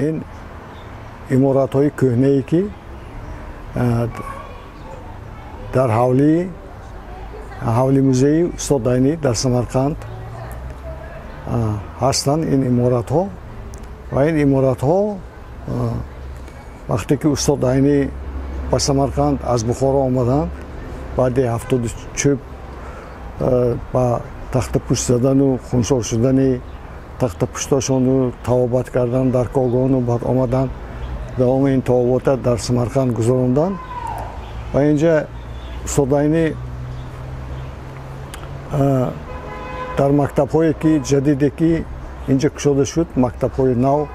Ин иморатҳои кӯҳнае, ки дар ҳавли музеи устод Айнӣ дар Самарқанд ҳастанд. Ин иморатҳо ва ин иморатҳо вақте ки устод Айнӣ ба Самарқанд аз Бухоро омаданд, баъди 74 ба тахтапушт задану хунсор шудани тахтапушташону тавобат кардан дар Когону, баъд омаданд, давоми ин тавобота дар Самарқанд гузаронданд ва инҷа устод Айнӣ дар мактабҳое ки ҷадиде ки инҷа кушода шуд, мактабҳои нав,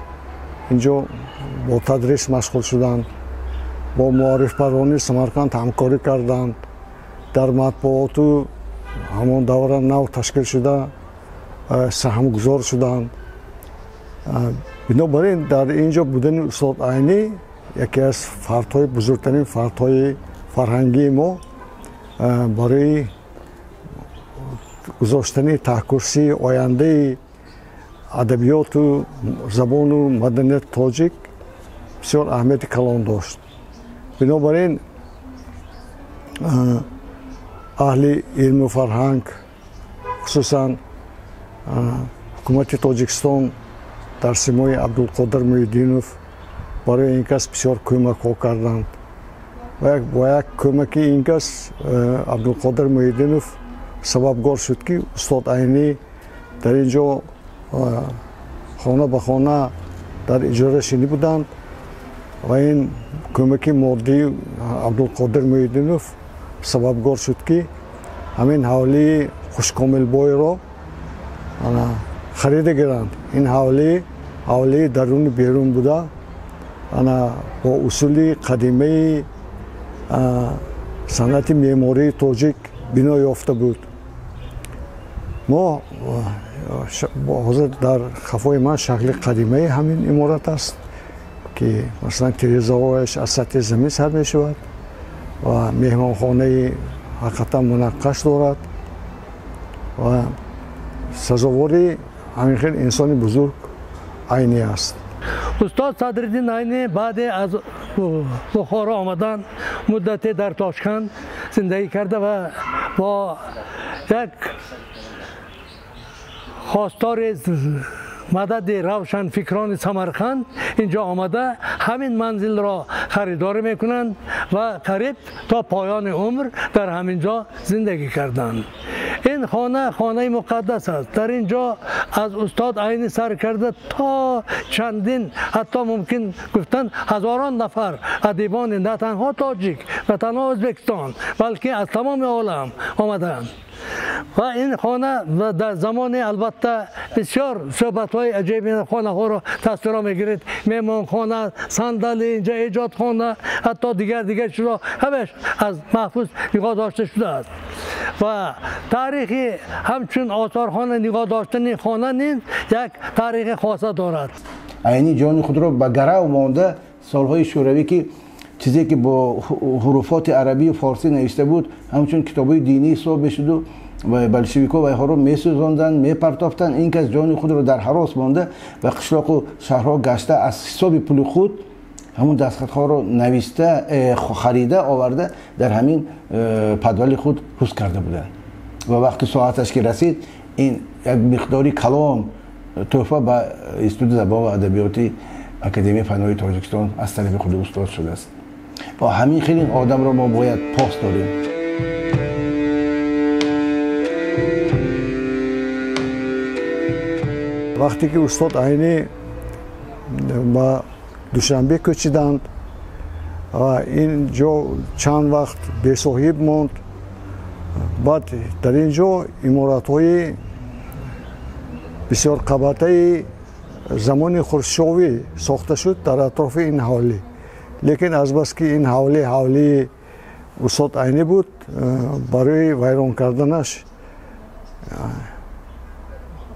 инҷо бо тадрис машғул шуданд, бо маорифпарвони Самарқанд ҳамкорӣ карданд, дар матбуоту ҳамон давра нав ташкил шуда саҳмгузор шуданд. Бинобар ин дар ин ҷо будани устод Айнӣ яке аз фардҳои бузургтарин фардҳои фарҳангии мо барои гузоштани таҳкурсии ояндаи адабиёту забону маданияти тоҷик бисёр аҳамияти калон дошт. Бинобар ин аҳли илму фарҳанг, хусусан ҳукумати Тоҷикистон дар симои Абдулқодир Муҳиддинов барои ин кас бисёр кӯмакҳо карданд ва як кӯмаки ин кас Абдулқодир Муҳиддинов сабабгор шуд, ки устод Айнӣ дар ин ҷо хона ба хона дар иҷорашинӣ буданд ва ин кӯмаки моддии Абдулқодир Муҳиддинов сабабгор шуд, ки ҳамин ҳавлии Хушкомилбойро харида гиранд. Ин ҳавлӣ ҳавлии даруни берун буда, ана бо усули қадимаи санъати меъмории тоҷик бино ёфта буд. Мо ҳозир дар хафои ман шакли қадимаи ҳамин иморат аст, ки масалан тирезаҳояш аз сатҳи замин сар мешавад ва меҳмонхонаи ҳақиқатан мунаққаш дорад ва сазовори ҳамин хел инсони бузург Айнӣ аст. Устод Садриддин Айнӣ баъде аз Бухоро омадан муддате дар Тошканд зиндагӣ карда ва бо як хостори мадади равшанфикрони Самарқанд инҷо омада ҳамин манзилро харидорӣ мекунанд ва қариб то поёни умр дар ҳамин ҷо зиндагӣ карданд. Ин хона хонаи муқаддас аст. Дар ин ҷо аз устод Айнӣ сар карда то чандин, ҳатто мумкин гуфтан ҳазорон нафар адибони на танҳо тоҷик ва танҳо Ӯзбекистон, балки аз тамоми олам омаданд. Ва ин хона дар замони албатта бисёр суҳбатҳои аҷиби хонаҳоро тасвиро мегиред. Меҳмонхона, сандали, инҷа эҷодхона, ҳатто дигар дигар чизҳо ҳамаш аз маҳфуз нигоҳ дошта шудааст. Ва таърихи ҳамчун осорхона нигоҳ доштани хона низ як таърихи хоса дорад. Айнӣ ҷони худро ба гарав монда солҳои шӯравӣ, ки чизе ки бо ҳуруфоти арабию форсӣ навишта буд, ҳамчун китобҳои динӣ ҳисоб мешуду ва болшевикҳо вайҳоро месӯзонданд, мепартофтанд. Ин кас ҷони худро дар ҳарос монда ва қишлоқу шаҳрҳо гашта аз ҳисоби пули худ ҳамун дастхатҳоро нависта, харида оварда дар ҳамин падвали худ ҳуз карда буданд. Ва вақти соаташ ки расид, ин як миқдори калон тӯҳфа ба Институти забон ва адабиёти Академияи фанҳои Тоҷикистон аз тарафи худи устод шудааст. Ва ҳамин хел ин одамро мо бояд пос дорем. Вақте ки устод Айнӣ ба Душанбе кӯчиданд ва ин ҷо чанд вақт бесоҳиб монд, баъд дар ин ҷо иморатҳои бисёрқабатаи замони Хрущёвӣ сохта шуд дар атрофи ин ҳавлӣ. Лекин азбаски ин ҳавлӣ ҳавлии устод Айнӣ буд, барои вайрон карданаш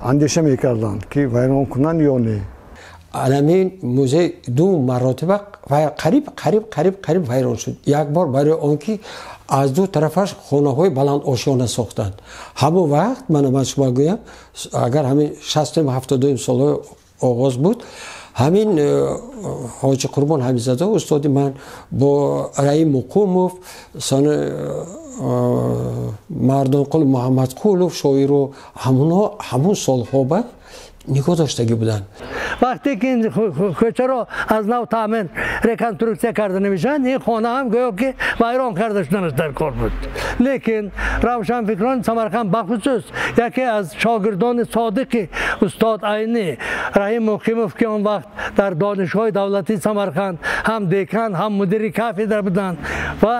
андеша мекарданд, ки вайрон кунанд ё не. Аламин музей ду маротиба қариб қариб қариб қариб вайрон шуд. Як бор барои он ки аз ду тарафаш хонаҳои баландошёна сохтанд. Ҳамон вақт мана ман шумо гӯям, агар ҳамин 60-ум 70-ум солҳои оғоз буд, Ҳамин Ҳоҷи Қурбон Ҳабибзода устоди ман бо Раим Муқумов, Мардонқул Муҳаммадқулов шоиру ҳамонҳо ҳамон солҳо ба нигоҳ доштагӣ буданд. Вақте ки ин кӯчаро аз нав таъмир реконструксия карда намешаванд, ин хона ҳам гӯё ки вайрон карда шуданаш дар кор буд. Лекин равшанфикрони Самарқанд, бахусус яке аз шогирдони содиқи устод Айнӣ, Раҳим Муқимов, ки он вақт дар Донишгоҳи давлатии Самарқанд ҳам декан, ҳам мудири кафедра буданд ва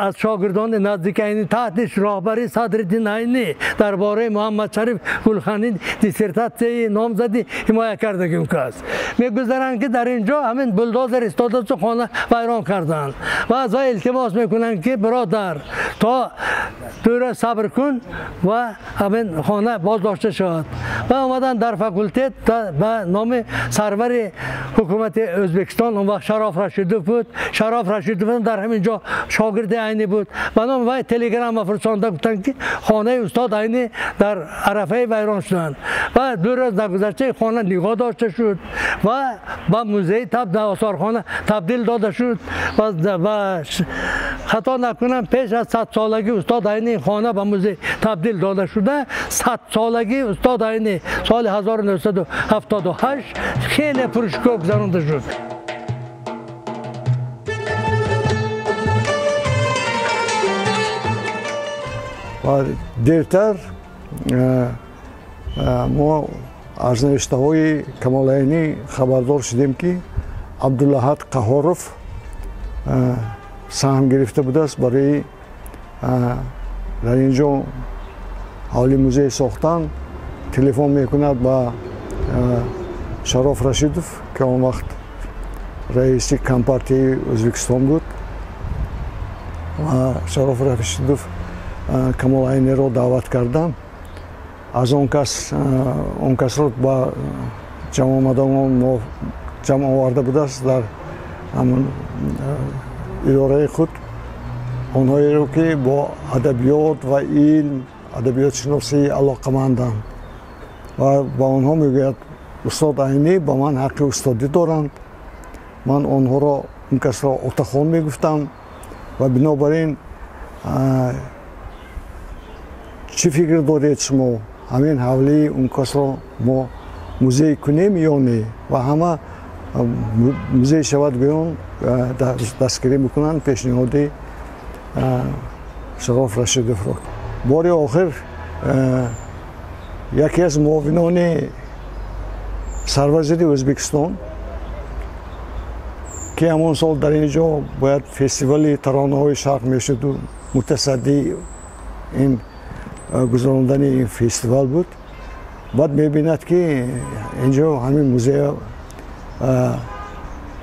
аз шогирдони наздики Айнӣ таҳти роҳбарии Садриддин Айнӣ дар бораи Муҳаммадшариф Гулханӣ диссертатсияи номзадӣ ҳимоя кардагӣ аст. Мегузаранд ки дар ин ҷо ҳамин булдозер истодасту хона вайрон карданд ва аз вай илтимос мекунанд ки бародар, то дура сабр кун ва ҳамин хона боздошта шавад. Ва омаданд дар факултет ба номи сарвари ҳукумати Ӯзбекистон, он вақт Шароф Рашидов буд. Шароф Рашидов дар ҳамин ҷо шогирди Айнӣ буд. Ба номи вай телеграмма фирсонда гуфтанд ки хонаи устод Айнӣ дар арафаи вайрон шуданд. Ва 2 рӯз нагузашта хона нигоҳ дошта шуд ва ба музей осорхона табдил дода шуд. Ва хато накунам, пеш аз 100-солагии устод Айнӣ хона ба музей табдил дода шуда, 100-солагии устод Айнӣ соли 1978 хеле пуршукӯҳ гузаронда шуд. Ва дертар мо аз навиштаҳои Камол Айнӣ хабардор шудем, ки Абдулаҳад Қаҳоров саҳм гирифта будааст барои дар ин ҷо ҳавли музей сохтан. Телефон мекунад ба Шароф Рашидов, ки он вақт раиси Компартияи Ӯзбекистон буд, ва Шароф Рашидов Камол Айниро даъват кардам. Аз он кас он касро ба ҷамъомадагон мо ҷамъ оварда будааст дар ҳамон идораи худ, онҳоеро ки бо адабиёт ва илм, адабиётшиносӣ алоқаманданд, ва ба онҳо мегӯяд: устод Айнӣ ба ман ҳаққи устодӣ доранд, ман онҳоро он касро отахон мегуфтам ва бинобар ин чӣ фикр доред шумо, ҳамин ҳавлии он касро мо музей кунем ё не? Ва ҳама музей шавад гӯён дастгирӣ мекунанд пешниҳоди Шароф Рашидовро. Бори охир яке аз муовинони сарвазири Ӯзбекистон, ки ҳамон сол дар ин ҷо бояд фестивали таронаҳои шарқ мешуду мутасаддии ин гузарондани ин фестивал буд, баъд мебинад ки ин ҷо ҳамин музей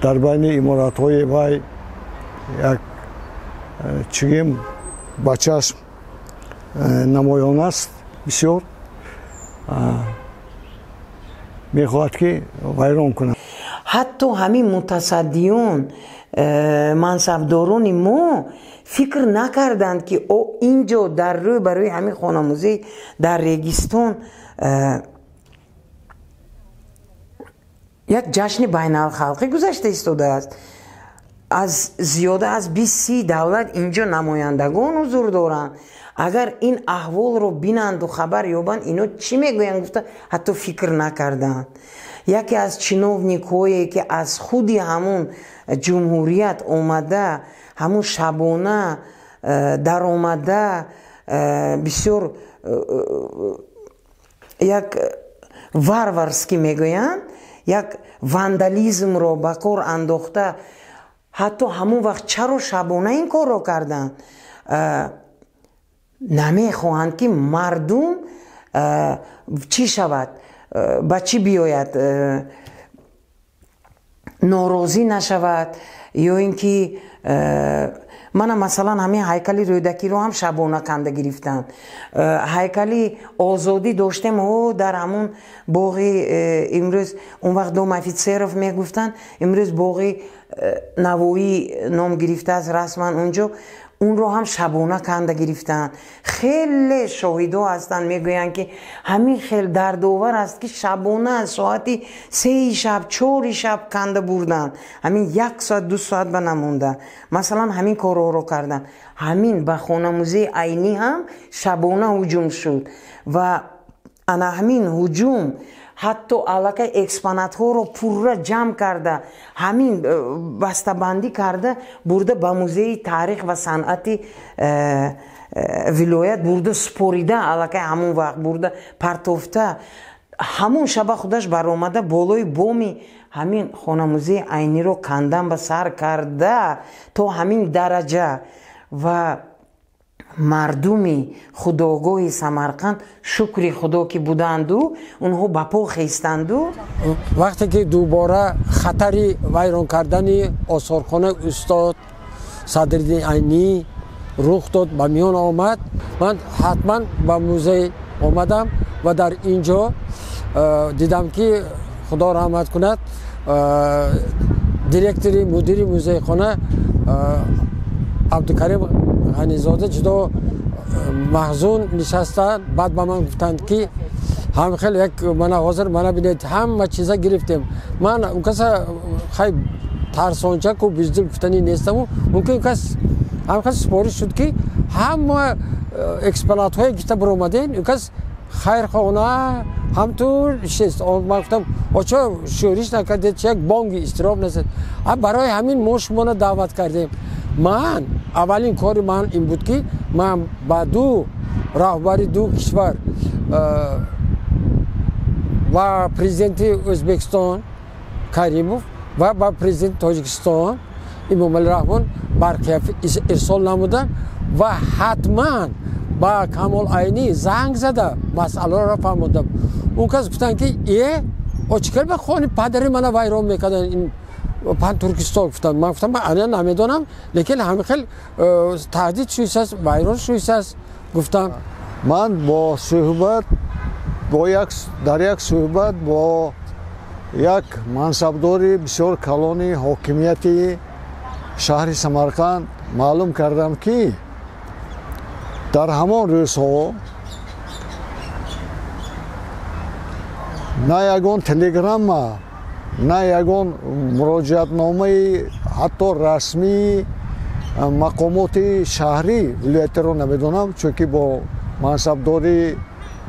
дар байни иморатҳои вай як чигим ба чашм намоён аст, бисёр мехоҳад ки вайрон кунад. Ҳатто ҳамин мутасаддиён, мансабдорони мо фикр накарданд, ки ин ҷо дар рӯй барои ҳамин хонамузей дар Регистон як ҷашни байналхалқӣ гузашта истодааст. Аз зиёда аз 20-30 давлат инҷо намояндагон ҳузур доранд. Агар ин аҳволро бинанду хабар ёбанд, ино чӣ мегӯянд гуфта ҳатто фикр накарданд. Яке аз чиновникҳое, ки аз худи ҳамун ҷумҳурият омада, ҳамун шабона даромада, бисёр як варварски мегӯянд, як вандализмро ба кор андохта, ҳатто ҳамун вақт чаро шабона ин корро карданд? Намехоҳанд, ки мардум чӣ шавад, ба чӣ биёяд, норозӣ нашавад, ё ин ки мана масалан ҳамин ҳайкали Рӯдакиро ҳам шабона канда гирифтанд. Ҳайкали Озодӣ доштем ҳо дар ҳамун боғи имрӯз, он вақт Дом офитсеров мегуфтанд, имрӯз боғи Навоӣ ном гирифтааст расман. Унҷо Унро ҳам шабона канда гирифтанд. Хеле шоҳидҳо ҳастанд, мегӯянд, ки ҳамин хел дардовар аст, ки шабона соати 3 шаб, 4 шаб канда бурданд. Ҳамин 1 соат, 2 соат ба намонда. Масалан, ҳамин корҳоро карданд. Ҳамин ба хонамузеи Айнӣ ҳам шабона ҳуҷум шуд ва ана ҳамин ҳуҷум ҳатто аллакай экспонатҳоро пурра ҷамъ карда, ҳамин бастабандӣ карда бурда ба музеи таърих ва санъати вилоят бурда супорида, аллакай ҳамон вақт бурда партофта. Ҳамон шаба худаш баромада болои боми ҳамин хонамузеи Айниро кандан ба сар карда то ҳамин дараҷа. Ва мардуми худогоҳи Самарқанд шукри Худо ки буданду, онҳо ба по хестанду. Вақте ки дубора хатари вайрон кардани осорхонаи устод Садриддин Айнӣ рух дод, ба миён омад, ман ҳатман ба музей омадам ва дар ин ҷо дидам, ки Худо раҳмат кунад, директори мудири музейхона Абдукарим Ғанизода ҷудо маҳзун нишастанд. Баъд ба ман гуфтанд, ки ҳам хел як мана ҳозир мана бинед, ҳама чиза гирифтем. Ман он каса хай тарсончаку биздил гуфтанӣ нестаму, мумкин кас ҳам хел супориш шуд, ки ҳама экспонатҳое гирифта биромаден, он кас хайрхона ҳамтур шест. Ман гуфтам, очо шӯриш накардед, чи як бонги изтироб насед? Барои ҳамин мо шуморо даъват кардем. Ман аввалин кори ман ин буд, ки ман ба ду раҳбари ду кишвар ва президенти Ӯзбекистон Каримов ва ба президенти Тоҷикистон Имомалӣ Раҳмон барқия ирсол намудам ва ҳатман ба Камол Айнӣ занг зада масъаларо фаҳмондам. Он кас гуфтанд, ки э о чӣ кар ба хони падари мана вайрон мекарданд ин пантуркистон? Гуфтам, ман гуфтам, ман ана намедонам, лекин ҳамин хел таҳдид шуисаст, вайрон шуисаст, гуфтам. Ман бо суҳбат бо як дар як суҳбат бо як мансабдори бисёр калони ҳокимияти шаҳри Самарқанд маълум кардам, ки дар ҳамон рӯзҳо на ягон телеграмма, на ягон муроҷиатномаи ҳатто расмии мақомоти шаҳрӣ вилоятиро намедонам, чунки бо мансабдори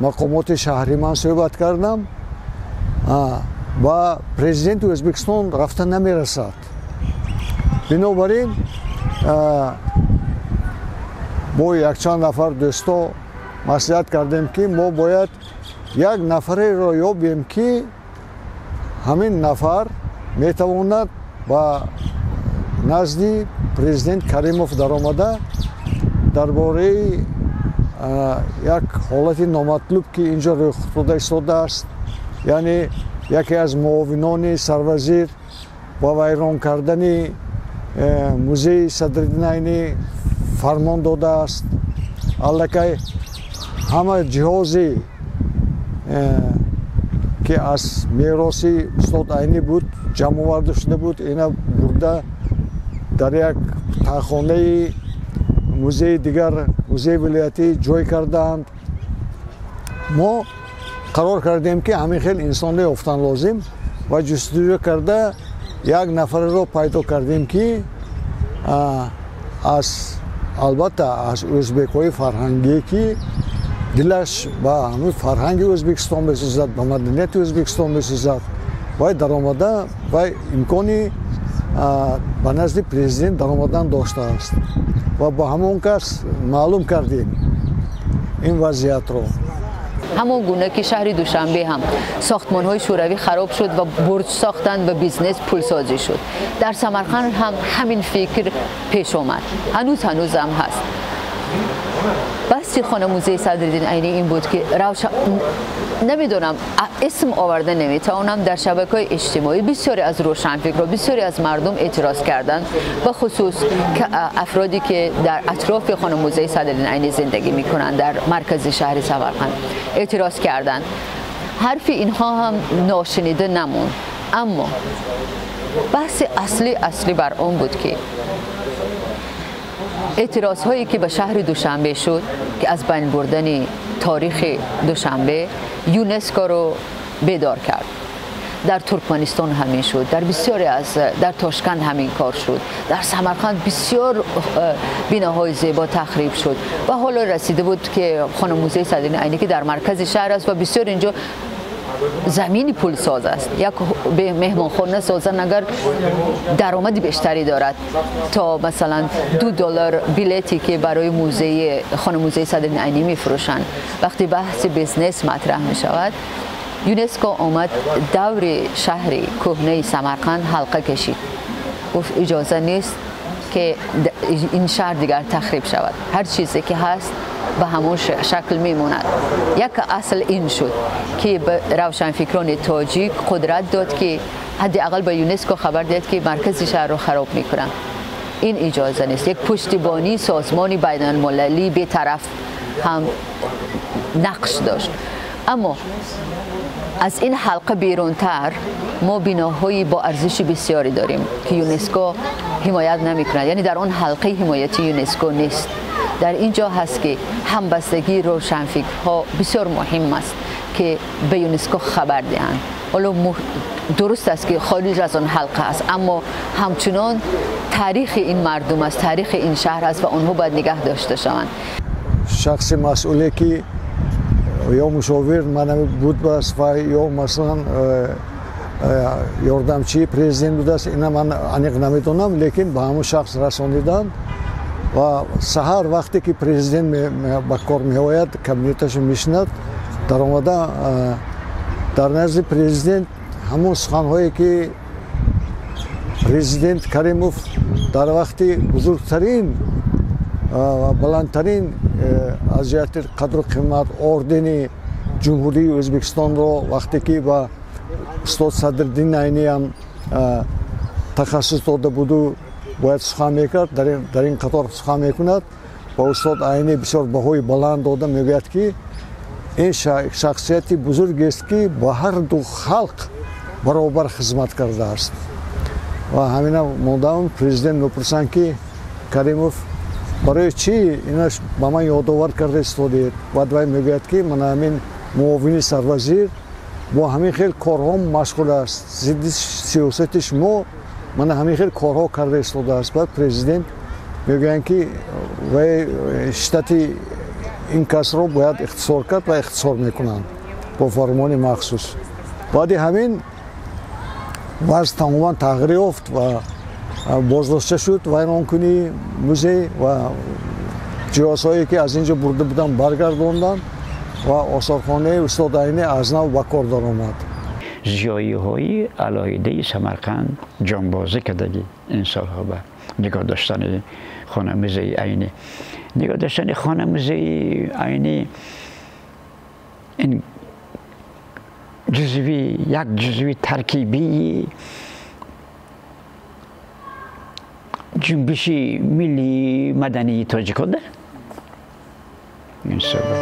мақомоти шаҳрӣ ман суҳбат кардам, ба президенти Ӯзбекистон рафта намерасад. Бинобар ин мо якчанд нафар дӯсто маслиҳат кардем, ки мо бояд як нафареро ёбем, ки ҳамин нафар метавонад ба назди президент Каримов даромада дар бораи як ҳолати номатлуб, ки инҷо рӯй дода истодааст, яъне яке аз муовинони сарвазир ба вайрон кардани музеи Садриддин Айнӣ фармон додааст, аллакай ҳама ҷиҳози, ки аз мероси устод Айнӣ буд, ҷамъ оварда шуда буд, ина бурда дар як тахонаи музеи дигар, музеи вилоятӣ ҷой кардаанд. Мо қарор кардем, ки ҳамин хел инсонро ёфтан лозим ва ҷустуҷӯ карда як нафареро пайдо кардем, ки аз албатта аз ӯзбекҳои фарҳангие, ки дилаш ба ҳамин фарҳанги Ӯзбекистон месӯзад, ба маданияти Ӯзбекистон месӯзад, вай даромада вай имкони ба назди президент даромадан доштааст ва ба ҳамон кас маълум кардем ин вазъиятро. Ҳамон гуна ки шаҳри Душанбе ҳам сохтмонҳои шӯравӣ хароб шуд ва бурҷ сохтанд ва бизнес пулсозӣ шуд, дар Самарқанд ҳам ҳамин фикр пеш омад, ҳанӯзам ҳаст. بحث خانه موزه صدرالدین عینی این بود که روش نمیدونم اسم آورده نمیتوانم، در شبکه‌های اجتماعی بسیاری از روشنفکرها، بسیاری از مردم اعتراض کردند، به خصوص که افرادی که در اطراف خانه موزه صدرالدین عینی زندگی میکنند در مرکز شهر سمرقند اعتراض کردند. حرف اینها هم ناشنیده نموند، اما بحث اصلی بر آن بود که اعتراض هایی که به شهر دوشنبه شد که از بین بردن تاریخ دوشنبه، یونسکو رو بیدار کرد. در ترکمنستان همین شد، در بسیاری از در تاشکند همین کار شد، در سمرقند بسیار بناهای زیبا تخریب شد و حالا رسیده بود که خانه موزه صدرالدین عینی که در مرکز شهر است و بسیار اینجا زمین پول ساز است، یک مهمانخانه سازن اگر درآمد بیشتری دارد تا مثلا $2 بلیتی که برای موزه خانه موزه صدرالدین عینی میفروشند. وقتی بحث business مطرح می شود، یونسکو آمد دور شهر کهنه سمرقند حلقه کشید، گفت اجازه نیست که این شهر دیگر تخریب شود، هر چیزی که هست به همون شکل میموند. یک اصل این شد که به روشنفکران تاجیک قدرت داد که حداقل به یونسکو خبر داد که مرکز شهر رو خراب میکنن، این اجازه نیست. یک پشتیبانی سازمان بین المللی بی‌طرف هم نقش داشت. اما از این حلقه بیرونتر ما بناهای با ارزش بسیاری داریم که یونسکو حمایت نمیکند، یعنی در آن حلقه حمایتی یونسکو نیست. در اینجا هست که همبستگی روشنفکرها بسیار مهم است که به یونسکو خبر دهند. حالا درست است که خارج از آن حلقه است، اما همچنان تاریخ این مردم است، تاریخ این شهر است و آنها باید نگه داشته شوند. شخص مسئولی که یا مشاور من بود بس و یا مثلا یاردамчии президент будааст, ина ман аниқ намедонам, лекин ба ҳамон шахс расониданд ва саҳар вақте ки президент ба кор меояд, кабинеташо мешинад, даромада дар назди президент ҳамон суханҳое ки президент Каримов дар вақти бузургтарин ва баландтарин аз ҷиҳати қадру қимат ордени Ҷумҳурии Ӯзбекистонро вақте ки ба устод Садриддин Айниам тахассус дода буду бояд сухан мекард, дар ин қатор сухан мекунад ва устод Айни бисёр баҳои баланд дода мегӯяд ки ин шахсияти бузургест ки ба ҳар ду халқ баробар хизмат кардааст. Ва ҳамина мондам президент мепурсанд ки Каримов барои чӣ инаш ба ман ёдовар карда истодед? Баъд вай мегӯяд ки ман ҳамин муовини сарвазир бо ҳамин хел корҳо машғул аст, зидди сиёсати шумо ман ҳамин хел корҳо карда истодааст. Баъд президент мегӯянд ки вай штати ин касро бояд ихтисор кард ва ихтисор мекунанд бо фармони махсус. Баъди ҳамин вазъ тамоман тағйир ёфт ва боздошта шуд вайронкунии музей ва ҷиҳозҳое ки аз ин ҷо бурда буданд баргардонданд ва осорхонаи устод Айнӣ аз нав ба кор даромад. Зиёиҳои алоҳидаи Самарқанд ҷонбозӣ кардагӣ ин солҳо ба нигоҳ доштани хона музеи Айнӣ. Нигоҳ доштани хона музеи Айнӣ ин ҷузви як ҷузви таркибии ҷунбиши миллии мадании тоҷикон да ин сабаб.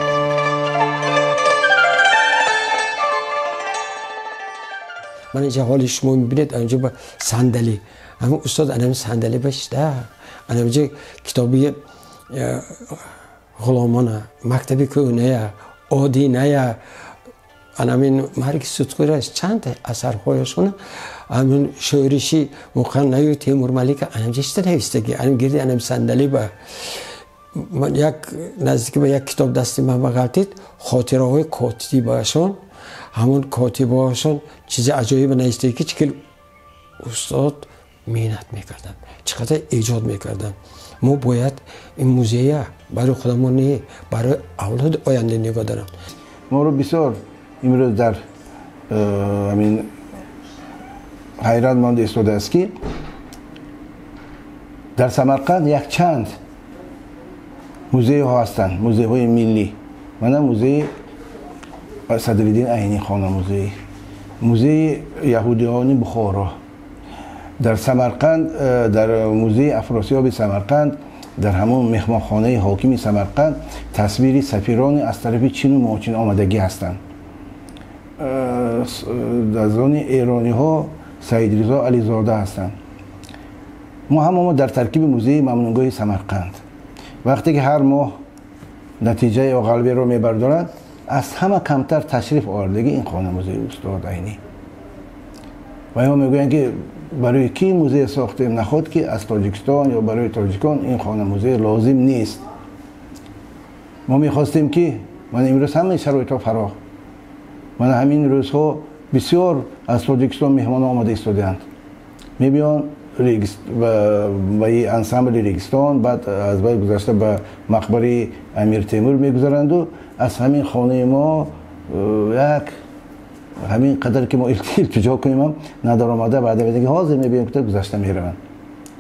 Ман инҷа ҳоли шумо мебинед, анҷо ба сандалӣ, ҳамин устод анами сандалӣ башида, анамҷа китоби ғуломона, мактаби кӯҳная, одиная, анамин марги судхӯраш чанд асарҳояшона, ҳамин шӯриши Муқаннаю Темурмалика анамҷа шида навистагӣ, анам гирди анам сандалӣ ба як наздики ба як китоб дасти ман бағалтид, хотираҳои котибашон, ҳамон котибаҳошон чизи аҷоибе навистагӣ ки чӣ хел устод меҳнат мекарданд, чӣ қадар эҷод мекарданд. Мо бояд ин музея барои худамон не, барои авлоди оянда нигоҳ дорам. Моро бисёр имрӯз дар ҳамин ҳайрат монда истодааст ки дар Самарқанд якчанд музейҳо ҳастанд, музейҳои миллӣ. Мана музеи Садриддин Айнӣ хона музей, музеи яҳудиёни Бухоро дар Самарқанд, дар музеи Афросиёби Самарқанд, дар ҳамон меҳмонхонаи ҳокими Самарқанд тасвири сафирони аз тарафи чину мочин омадагӣ ҳастанд. Аз они эрониҳо Саидризо Ализода ҳастанд. Мо ҳама мо дар таркиби музеи мамнунгоҳи Самарқанд. Вақте ки ҳар моҳ натиҷа ё ғалберо мебардоранд, аз ҳама камтар ташриф овардагӣ ин хона музеи устод Айнӣ. Ва ё мегӯянд ки барои кӣ музей сохтем, наход ки аз Тоҷикистон ё барои тоҷикон ин хона музей лозим нест. Мо мехостем ки ман имрӯз ҳамаи шароитҳо фароҳ, ман ҳамин рӯзҳо бисёр аз Тоҷикистон меҳмонон омада истодаанд, мебиён ба ансамбли Регистон, баъд аз бай гузашта ба мақбараи Амир Темур мегузаранду аз ҳамин хонаи мо як ҳамин қадар ки мо илтиҷо кунем надаромада баъда ки ҳозир мебиём кута гузашта мераванд.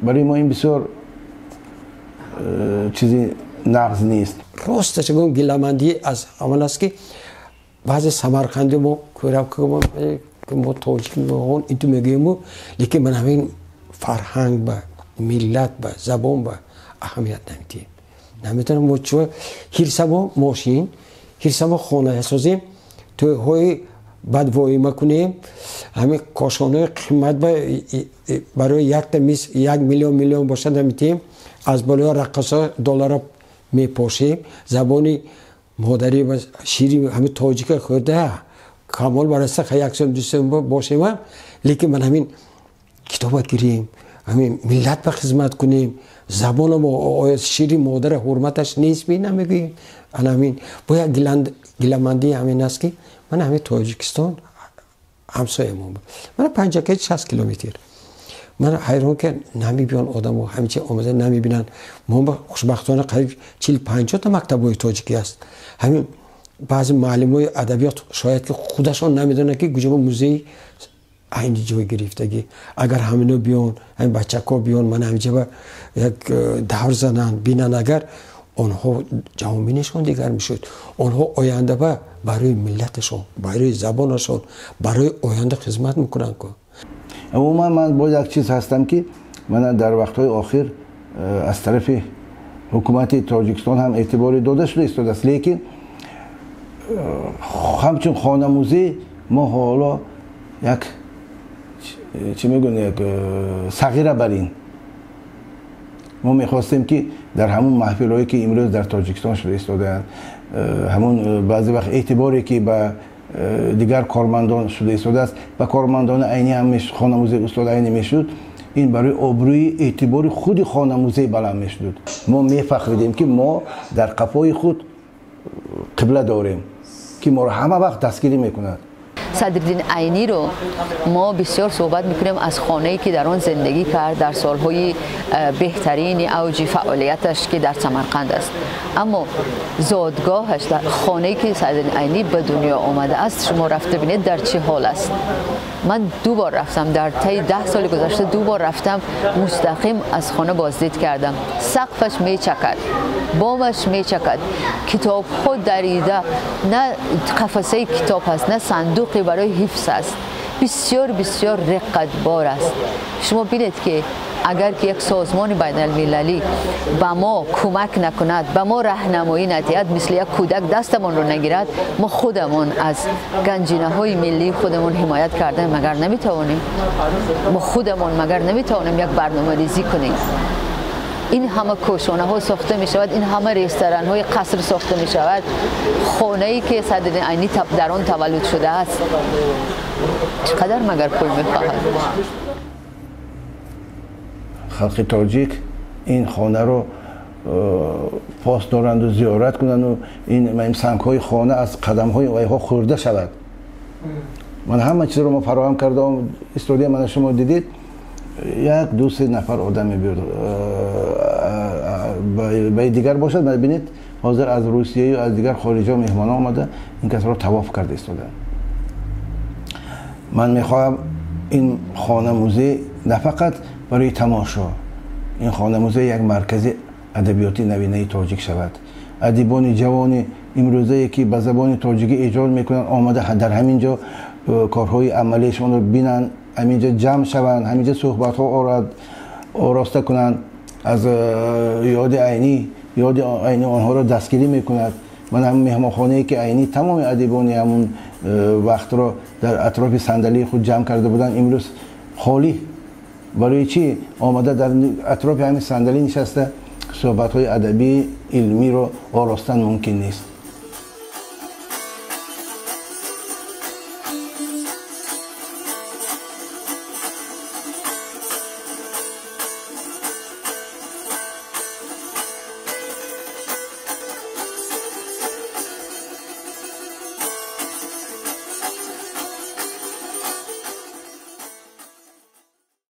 Барои мо ин бисёр чизи нағз нест. Росташ гум гиламандӣ аз ҳамон аст ки баъзе самарқанди мо мо тоҷик инту мегӯему, лекин ман ҳамин фарҳанг ба миллат ба забон ба аҳамият намедиҳем. Наметавонем мо чо ҳирсамо мошин, ҳирсамо хона созем, тӯйҳои бадвоима кунем, ҳамин кошонаи қимат барои якта мис 1 миллион бошад намедиҳем, аз болои раққосо доллара мепошем, забони модарӣ ва шири ҳамин тоҷика хӯрда камол бараста як сом ду сом бошем, лекин ман ҳамин китоба гирем, ҳамин миллат ба хизмат кунем, забона мо шири модара ҳурматаш нест намегӯем. Ана ҳамин бо як гиламандӣ ҳамин аст ки ман ҳамин Тоҷикистон ҳамсоя мо ман 50-60 километр. Ман ҳайрон ки намебиён одамо, ҳамича омада намебинанд. Мо хушбахтона қариб 40-50 та мактабҳои тоҷикӣ аст. Ҳамин баъзе муаллимои адабиёт шояд ки худашон намедонанд ки куҷо музей айни ҷой гирифтагӣ. Агар ҳамино биён, ҳамин бачако биён, ман ҳамиҷа як давр зананд, бинанд, агар онҳо ҷавонбинишон дигар мешуд. Онҳо оянда барои миллаташон, барои забонашон, барои оянда хизмат мекунанд. Умуман ман боз як чиз ҳастам ки ман дар вақтҳои охир аз тарафи ҳукумати Тоҷикистон ҳам эътибори дода шуда истодааст, лекин ҳамчун хона музей мо ҳоло як чӣ мегӯем, як сағира бар ин. Мо мехостем ки дар ҳамун маҳфилҳое ки имрӯз дар Тоҷикистон шуда истодаанд, ҳамун баъзе вақт эътиборе ки ба дигар кормандон шуда истодааст, ба кормандони Айнӣ ҳам хона музей устод Айнӣ мешуд, ин барои обрӯи эътибори худи хона музей баланд мешуд. Мо мефахридем ки мо дар қафои худ қибла дорем ки моро ҳама вақт дастгирӣ мекунад. Садриддин Айнӣ ро мо бисёр суҳбат мекунем аз хонае ки дар он зиндагӣ кард дар солҳои беҳтарини авҷи фаъолияташ ки дар Самарқанд аст. Аммо зодгоҳаш дар хонае ки Садриддин Айнӣ ба дунё омада аст, шумо рафта бинед дар чӣ ҳол аст. Ман 2 бор рафтам, дар тайи 10 соли гузашта 2 бор рафтам, мустақим аз хона боздид кардам. Сақфаш мечакад, бомаш мечакад, китобҳо дарида, на қафасаи китоб ҳаст, на сандуқе барои ҳифз аст. Бисёр бисёр раққатбор аст. Шумо бинед ки агар ки як созмони байналмилалӣ ба мо кӯмак накунад, ба мо раҳнамоӣ надиҳад, мисли як кӯдак дастамонро нагирад, мо худамон аз ганҷинаҳои миллии худамон ҳимоят кардан магар наметавонем? Мо худамон магар наметавонем як барномарезӣ кунем? Ин ҳама кошонаҳо сохта мешавад, ин ҳама ресторанҳои қаср сохта мешавад, хонае ки Садриддин Айнӣ дар он таваллуд шудааст чӣ қадар магар пул мехоҳад? Халқи тоҷик ин хонаро пос доранду зиёрат кунанду ин сангҳои хона аз қадамҳои вайҳо хӯрда шавад. Ман ҳама чизро мо фароҳам кардаам, истодия мана шумо дидед, 1-2-3 нафар одам мебиёд, ба дигар бошад. Ман бинед ҳозир аз Русияю аз дигар хориҷа меҳмонон омада ин касро тавоф карда истодаанд. Ман мехоҳам ин хона музей на фақат барои тамошо, ин хона музей як маркази адабиёти навинаи тоҷик шавад. Адибони ҷавони имрӯзае ки ба забони тоҷикӣ эҷод мекунанд, омада дар ҳамин ҷо корҳои амалиашонро бинанд, ҳамин ҷо ҷамъ шаванд, ҳамин ҷо суҳбатҳо ороста кунанд, аз ёди Айнӣ, ёди Айнӣ онҳоро дастгирӣ мекунад. Ман ҳамин меҳмонхонае ки Айнӣ тамоми адибони ҳамун вақтро дар атрофи сандалии худ ҷамъ карда буданд, имрӯз холӣ. Барои чӣ омада дар атрофи ҳамин сандалӣ нишаста Суҳбатҳои адабӣ, илмиро оростан мумкин нест.